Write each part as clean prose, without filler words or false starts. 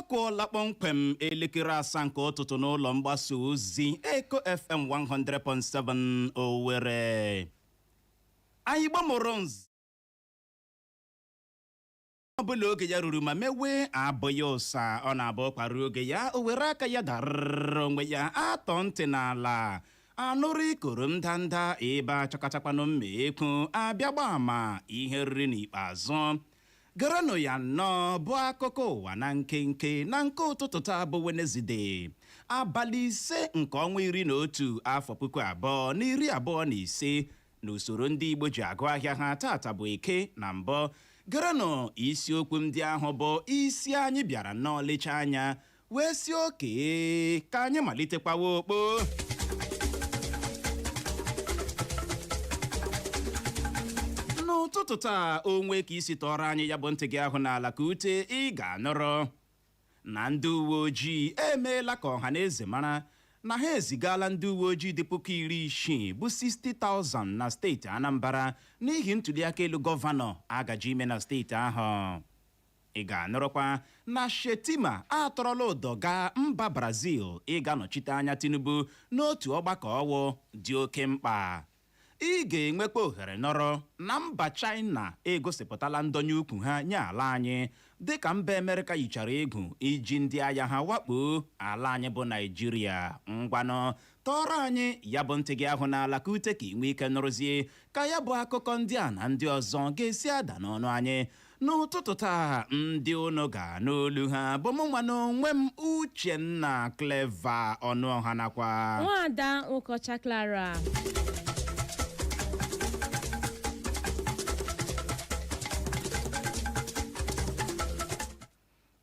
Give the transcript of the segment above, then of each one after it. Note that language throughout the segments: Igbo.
Kụọla kpọmkwem elekere 7 nke ụtụtụ n'ụlọ mgbasa ozi Eko FM 100.7 Owerri. Anyị gbamụrụ nz ọbụla oge ya ruru ma mewe abụghị ụsa. Ọ na-abụ kwara oge ya, o were aka ya darịrị onwe ya atọ ntị n'ala anụrụ ikoro ndanda ebe achọkọtakwanụ mma ekwu abịa gba ama ihe riri n'ikpeazụ. Gerenụ ya nnọọ bụ akụkọ ụwa na nkenke na nke ụtụtụ taa bụ Wenezde, abalị 5 nke ọnwa 11, afọ 2025, n'usoro ndị Igbo ji agụ ahịa ha. Tata bụ Eke na mbụ. Gerenụ isiokwu ndị ahụ bụ isi anyị bịara nnọọ lecha anya wee si oke ka anyị malitekwawa okpo. N'ụtụtụ taa, onwe ka isi tọrọ anyị ya bụ ntị gị ahụ n'ala ka ute, ị ga-anụrụ na ndị uwe ojii emeela ka ọha na eze mara na ha ezigala ndị uwe ojii dị 60,000 bụ 60,000 na steeti Anambra n'ihi ntuliaka elu gọvanọ agaji ime na steeti ahụ. Ị ga-anụrụkwa na Shetima atọrọla ụdọ gaa mba Brazil ịga nọchite anya Tinubu n'otu ọgbakọ ọwụ dị oke mkpa. Ị ga-enwekwa ohere nọrọ na mba China egosipụtala ndonye ukwu ha nye ala anyị dịka mba Amerịka yichara egwu iji ndị agha ha wakpo ala anyị bụ Naijiria. Ngwanụ, tọọrọ anyị ya bụ ntị gị ahụ n'ala ka ute ka ị nwee ike nụrụzie ka ya bụ akụkọ ndị a na ndị ọzọ ga-esi ada n'ọnụ anyị n'ụtụtụ taa. Ndị unu ga-anụ olu ha bụ mụ nwa n'onwe m, Uchenna Clever Ọnụọha, nakwa Nwaada Nwokocha Clara.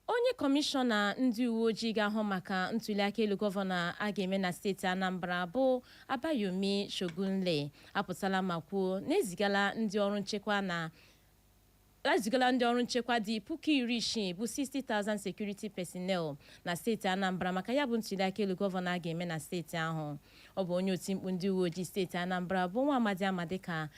Onye kọmishọna ndị uwe ojii ga-ahụ maka ntuliaka elu gọvanọ a ga-eme na steeti Anambra bụ Abayomi Shogunle apụtala ma kwuo na ezigala ndị ọrụ nchekwa na ezigala ndị ọrụ nchekwa dị 60,000 bụ 60,000 security personnel na steeti Anambra maka ya bụ ntuliaka elu gọvanọ a ga-eme na steeti ahụ. Ọ bụ onye otimkpu ndị uwe ojii steeti Anambra bụ nwa amadi ama dịka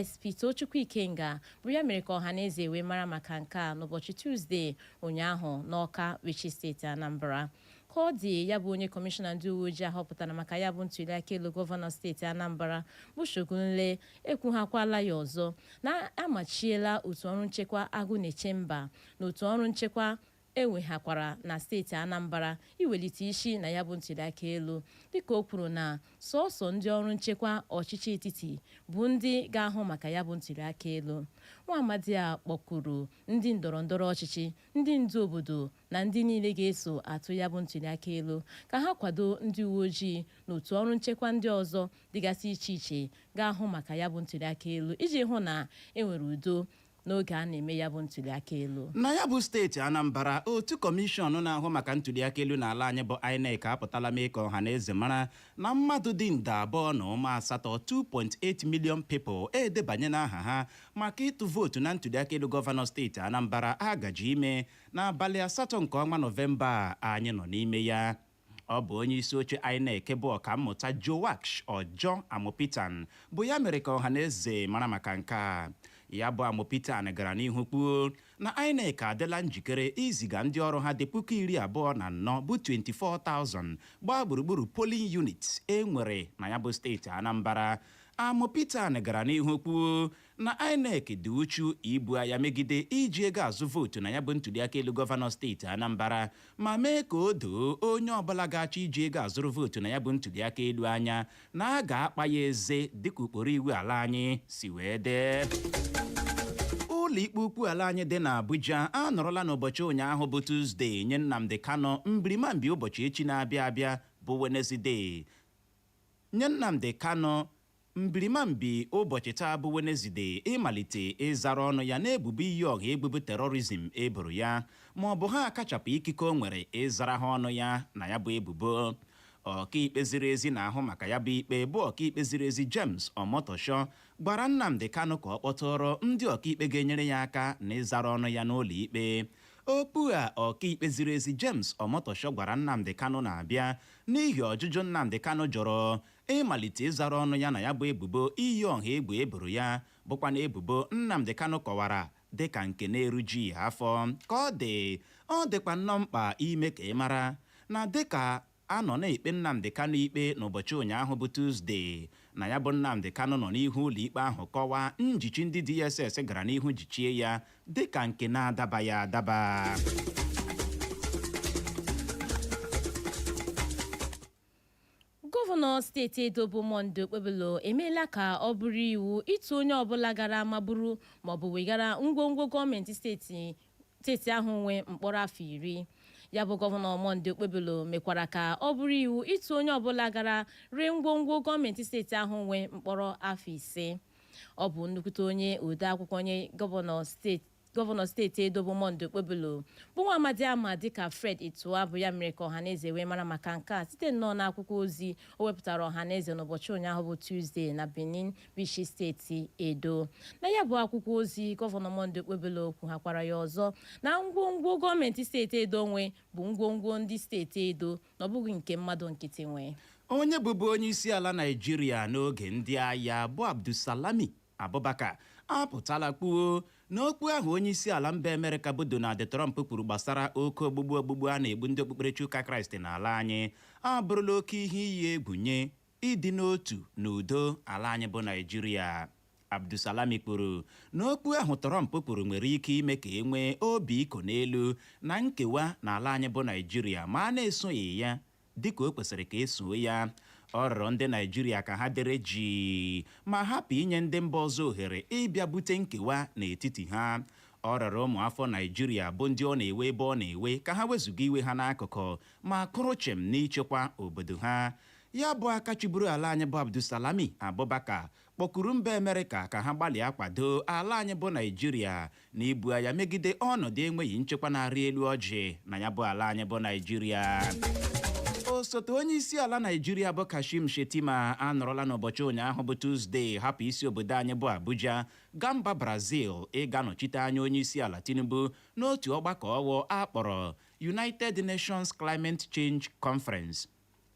SP Tochukwu Ikenga bụ ya mere ka ọha na eze wee mara maka nke a n'ụbọchị Tuzdee ụnyaahụ n'Ọka wechi steeti Anambra. Ka ọ dị, ya bụ onye kọmishọna ndị uwe ojii ahọpụtara maka ya bụ ntuliaka elu gọvanọ steeti Anambra bụ Shogunle ekwughakwala ya ọzọ na amachiela otu ọrụ nchekwa Agụ na-eche mba na otu ọrụ nchekwa enweghakwara na steeti Anambra iwelite isi na ya bụ ntuliaka elu, dịka o kwuru na sọọsọ ndị ọrụ nchekwa ọchịchị etiti bụ ndị ga-ahụ maka ya bụ ntuliaka elu. Nwa amadi a kpọkuru ndị ndọrọ ndọrọ ọchịchị, ndị ndu obodo na ndị niile ga-eso atụ ya bụ ntuliaka elu ka ha kwado ndị uwe ojii na otu ọrụ nchekwa ndị ọzọ dịgasị iche iche ga-ahụ maka ya bụ ntuliaka elu iji hụ na e nwere udo n'oge a na-eme ya bụ ntuliaka elu. Na ya bụ steeti Anambra, otu kọmishọn na-ahụ maka ntuliaka elu n'ala anyị bụ INEC apụtala mee ka ọha na eze mara na mmadụ dị nde 2.8, 2.8 million people, edebanye n'aha ha maka ịtụ vootu na ntuliaka elu gọvanọ steeti Anambra a gaji ime n'abalị 8 nke ọnwa Nọvemba a anyị nọ n'ime ya. Ọ bụ onye isi oche INEC bụ ọkammụta Joash Ojo Amupitan bụ ya mere ka ọha na eze mara maka nke a. Ya bụ Amupitan gara n'ihu kwuo na INEC adịla njikere iziga ndị ọrụ ha dị 24,000 bụ 24,000 gbaa gburugburu polling units e nwere na ya bụ steeti Anambra. Amupitan gara n'ihu kwuo na INEC dị uchu ibu agha megide iji ego azụ vootu na ya bụ ntuliaka elu gọvanọ steeti Anambra, ma mee ka o doo onye ọbụla ga-achọ iji ego azụrụ vootu na ya bụ ntuliaka elu anya na a ga-akpa ya eze dịka ụkpụrụ iwu ala anyị si wee dee. Ụlọ ikpe ukwu ala anyị dị n'Abuja anọrọla n'ụbọchị ụnyaahụ bụ Tuzdee nye Nnamdi Kanu mbirimambi ụbọchị echi na-abịa abịa bụ Wenezde, nye Nnamdi Kanu mbirimambi ụbọchị taa bụ Wenezde ịmalite ịzara ọnụ ya n'ebubo iyi ọha egwu bụ terrorism eboro ya, ma ọ bụ ha akachapụ ikike o nwere ịzara ha ọnụ ya na ya bụ ebubo. Ọkaikpe ziri ezi na-ahụ maka ya bụ ikpe bụ ọkaikpe ziri ezi James Omotosho gwara Nnamdi Kanu ka ọ kpọtụrụ ndị ọkaikpe ga-enyere ya aka na ịzara ọnụ ya n'ụlọ ikpe. Okpu a ọkaikpe ziri ezi James Omotosho gwara Nnamdi Kanu na-abịa n'ihi ọjụjụ Nnamdi Kanu jụrụ ịmalite ịzara ọnụ ya na ya bụ ebubo iyi ọha egwu eboro ya, bụkwa na ebubo Nnamdi Kanu kọwara Dịka nke na-erujughị afọ ka ọ dị, ọ dịkwa nnọọ mkpa ime ka ị mara na dịka a nọ na-ekpe Nnamdi Kanu ikpe n'ụbọchị ụnyaahụ bụ Tuzdee, na ya bụ Nnamdi Kanu nọ n'ihu ụlọikpe ahụ kọwaa njichi ndị DSS gara n'ihu jichie ya dịka nke na-adabaghị adaba. Gọvanọ steeti Edo bụ Monday Okpebholo emeela ka ọ bụrụ iwu ịtụ onye ọbụla gara maburu maọbụ wegara ngwongwo gọọmenti steeti ahụ nwe mkpọrọ afọ 10. Ya bụ gọvanọ Monday Okpebholo mekwara ka ọ bụrụ iwu ịtụ onye ọbụla gara ree ngwongwo gọọmenti steeti ahụ nwe mkpọrọ afọ 5. Ọ bụ nnukwute onye ode akwụkwọ onye gọvanọ steeti Edo bụ Monday Okpebholo bụ nwa amadi ama dịka Fred Itua bụ ya mere ka ọhaneze wee mara maka nke a site nnọọ n'akwụkwọ ozi o wepụtara ọhaneze n'ụbọchị ụnyaahụ bụ Tuzdee na Benin bụ isi steeti Edo. Na ya bụ akwụkwọ ozi, gọvanọ Monday Okpebholo kwughakwara ya ọzọ na ngwongwo gọọmenti steeti Edo nwe bụ ngwongwo ndị steeti Edo, na ọ bụghị nke mmadụ nkịtị nwe. Onye bụbu onye isi ala Naịjirịa n'oge ndị agha bụ Abdulsalami Abubakar apụtala kwuo na okwu ahụ onye isi ala mba Amerịka bụ Donald Trump kwuru gbasara oke ogbugbu ogbugbu a na-egbu ndị okpukperechi ụka Kraịst n'ala anyị abụrụla oke ihe iyi egwu nye ịdị n'otu na udo ala anyị bụ Naịjirịa. Abdulsalami kwuru na okwu ahụ Trump kwuru nwere ike ime ka e nwee obi iko n'elu na nkewa n'ala anyị bụ Naịjirịa ma a na-esoghị ya dịka o kwesịrị ka esoo ya. Ọ rịọrọ ndị Naịjirịa ka ha dere jii ma hapụ inye ndị mba ọzọ ohere ịbịa bute nkewa n'etiti ha. Ọ rịọrọ ụmụafọ Naịjirịa bụ ndị ọ na-ewe ebe ọ na-ewe ka ha wezụga iwe ha n'akụkụ ma kụrụ chem n'ichekwa obodo ha. Ya bụ aka chịburu ala anyị bụ Abdulsalami Abubakar kpọkuru mba Amerịka ka ha gbalịa kwado ala anyị bụ Naịjirịa na ibu agha megide ọnọdụ enweghị nchekwa na-arị elu ọjị na ya bụ ala anyị bụ Naịjirịa. Osote onye isi ala Naịjirịa bụ Kashim Shettima anọrọla n'ụbọchị ụnyaahụ bụ Tuzdee hapụ isi obodo anyị bụ Abuja gaa mba Brazil ịga nọchite anya onye isi ala Tinubu n'otu ọgbakọ ọwụ akpọrọ United Nations Climate Change Conference.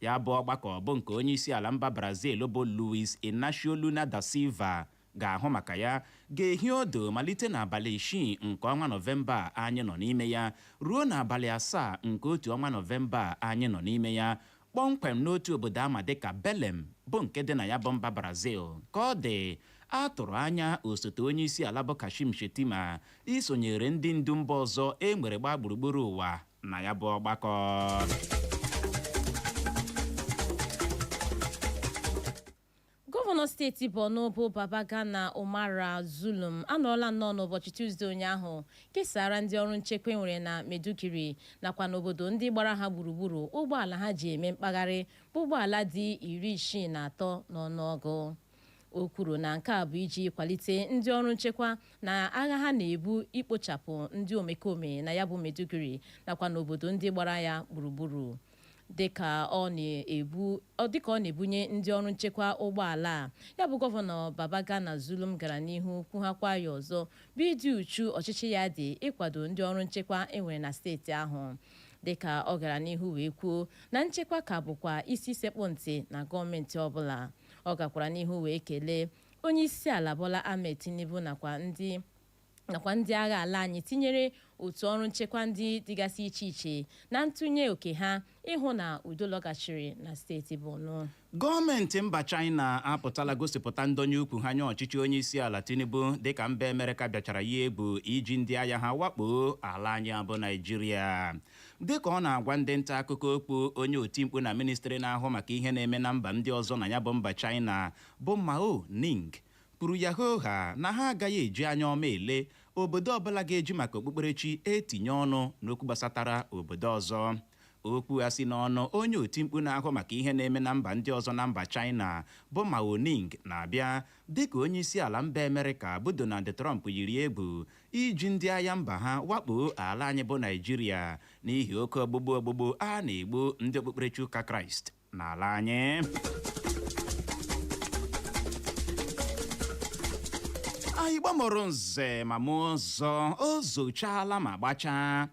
Ya bụ ọgbakọ bụ nke onye isi ala mba Brazil bụ Luiz Inacio Lula da Silva ga-ahụ maka ya, ga-ehi odo malite n'abalị 6 nke ọnwa Nọvemba anyị nọ n'ime ya ruo n'abalị 7 nke otu ọnwa Nọvemba anyị nọ n'ime ya, kpọmkwem n'otu obodo ama dịka Belem bụ nke dị na ya bụ mba Brazil. Ka ọ dị, a tụrụ anya osote onye isi ala bụ Kashim Shettima isonyere ndị ndu mba ọzọ e nwere gbaa gburugburu ụwa na ya bụ ọgbakọ. Gọvanọ steeti Borno bụ Babagana Umara Zulum anọọla nnọọ n'ụbọchị Tuzdee ụnyaahụ kesara ndị ọrụ nchekwa enwere na Maiduguri nakwa n'obodo ndị gbara ha gburugburu ụgbọala ha ji eme mkpagharị bụ ụgbọala dị 63 n'ọnụọgụ. O kwuru na nke a bụ iji kwalite ndị ọrụ nchekwa na agha ha na-ebu ikpochapụ ndị omekome na ya bụ Maiduguri nakwa n'obodo ndị gbara ya gburugburu. Dịka ọ na-ebunye ndị ọrụ nchekwa ụgbọala a, ya bụ gọvanọ Babagana Zulum gara n'ihu kwughakwa ya ọzọ bụ ịdị uchu ọchịchị ya dị ịkwado ndị ọrụ nchekwa enwere na steeti ahụ. Dịka ọ gara n'ihu wee kwuo na nchekwa ka bụkwa isi sekpụ ntị na gọọmenti ọbụla. Ọ gakwara n'ihu wee kelee onye isi ala Bola Ahmed Tinubu nakwa ndị agha ala anyị tinyere otu ọrụ nchekwa ndị dịgasị iche iche na ntụnye oke ha ịhụ na udo lọghachiri na steeti Borno. Gọọmenti mba China apụtala gosipụta ndonye ukwu ha nye ọchịchị onye isi ala Tinubu dịka mba Amerịka bịachara ya egwu iji ndị agha ha wakpo ala anyị abụ Naịjirịa. Dịka ọ na-agwa ndị nta akụkọ okwu, onye otimkpu na ministrị na-ahụ maka ihe na-eme na mba ndị ọzọ na ya bụ mba China bụ Mao Ning kwuru ya hoha na ha agaghị eji anya ọma ele obodo ọbụla ga-eji maka okpukperechi etinye ọnụ n'okwu gbasatara obodo ọzọ. Okwu a si n'ọnụ onye otimkpu na-ahụ maka ihe na-eme na mba ndị ọzọ na mba China bụ Mao Ning na-abịa dịka onye isi ala mba Amerịka bụ Donald Trump yiri egwu iji ndị agha mba ha wakpo ala anyị bụ Naịjirịa n'ihi oke ogbugbu ogbugbu a na-egbu ndị okpukperechi ụka Kraịst n'ala anyị. Anyị gbamụrụ nze ma mụọ ọzọ, o zochaala ma gbachaa.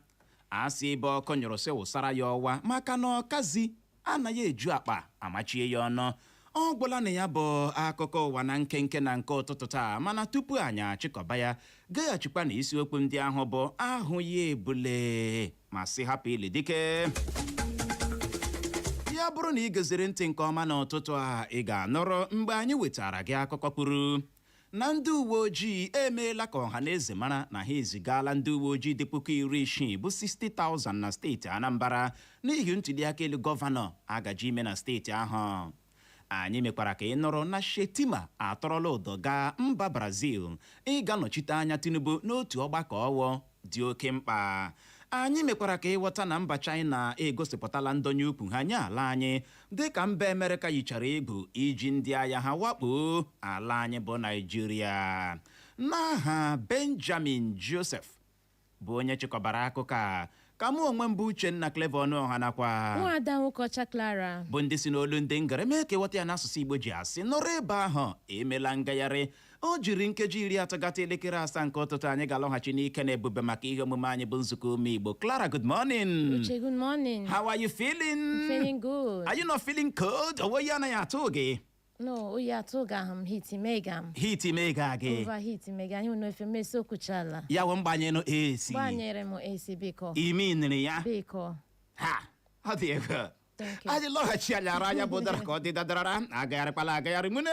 A sị ebe ọkụ nyụrụ sị wụsara ya ọwa, maka na ọkazi anaghị eju akpa amachie ya ọnụ. Ọ gwụla na ya bụ akụkọ ụwa na nkenke na nke ụtụtụ taa, mana tupu anyị achịkọba ya, gaghachikwa na isiokwu ndị ahụ bụ ahụ ya ebule ma sị hapụ ili dike. Ya bụrụ na ị geziri ntị nke ọma n'ụtụtụ a, ị ga-anụrụ mgbe anyị wetara gị akụkọ kwuru na ndị uwe ojii emeela ka ọha na eze mara na ha ezigala ndị uwe ojii dị 60,000 bụ 60,000 na steeti Anambra n'ihi ntụliaka elu gọvanọ agaji ime na steeti ahụ. Anyị mekwara ka ị nụrụ na Shetima atọrọla ụdọ gaa mba Brazil ịga nọchite anya Tinubu n'otu ọgbakọ ọwọ dị oke mkpa. Anyị mekwara ka ịghọta na mba China egosipụtala ndonye ukwu ha nye ala anyị, dịka mba Amerịka yichara egwu iji ndị agha ha wakpo ala anyị bụ Naijiria. N'aha Benjamin Joseph bụ onye chịkọbara akụkọ a, ka mụ onwe m bụ Uchenna Clever Ọnụọha nakwa Nwaada Nwokocha Clara, bụ ndị si n'olu ndị ngere mee ka ịghọta ya n'asụsụ Igbo, ji asị nọrọ ebe ahụ emela ngagharị. O jiri nkeji 30 gata elekere 7 nke ụtụtụ, anyị ga-alọghachi n'ike na ebube maka ihe omume anyị bụ nzukọ ụmụ Igbo. Clara, good morning. Uche, good morning. How are you feeling? Feeling good. Are you not feeling cold? Owe ya anaghị atụ gị? No, oyi atụ ga m, heat mega m. Heat mega gị? Overheat mega anyị nwere efe mesi okwuchala. Ya wụ mgbanyenụ AC? Gbanyere m AC, biko. Imi niri ya? Biko. Ha, ọ dị egwu. Thank you. Anyị lọghachi, anyị ara anya bụ dara ka ọ dị dadarara. Agagharịkwala agagharị mune.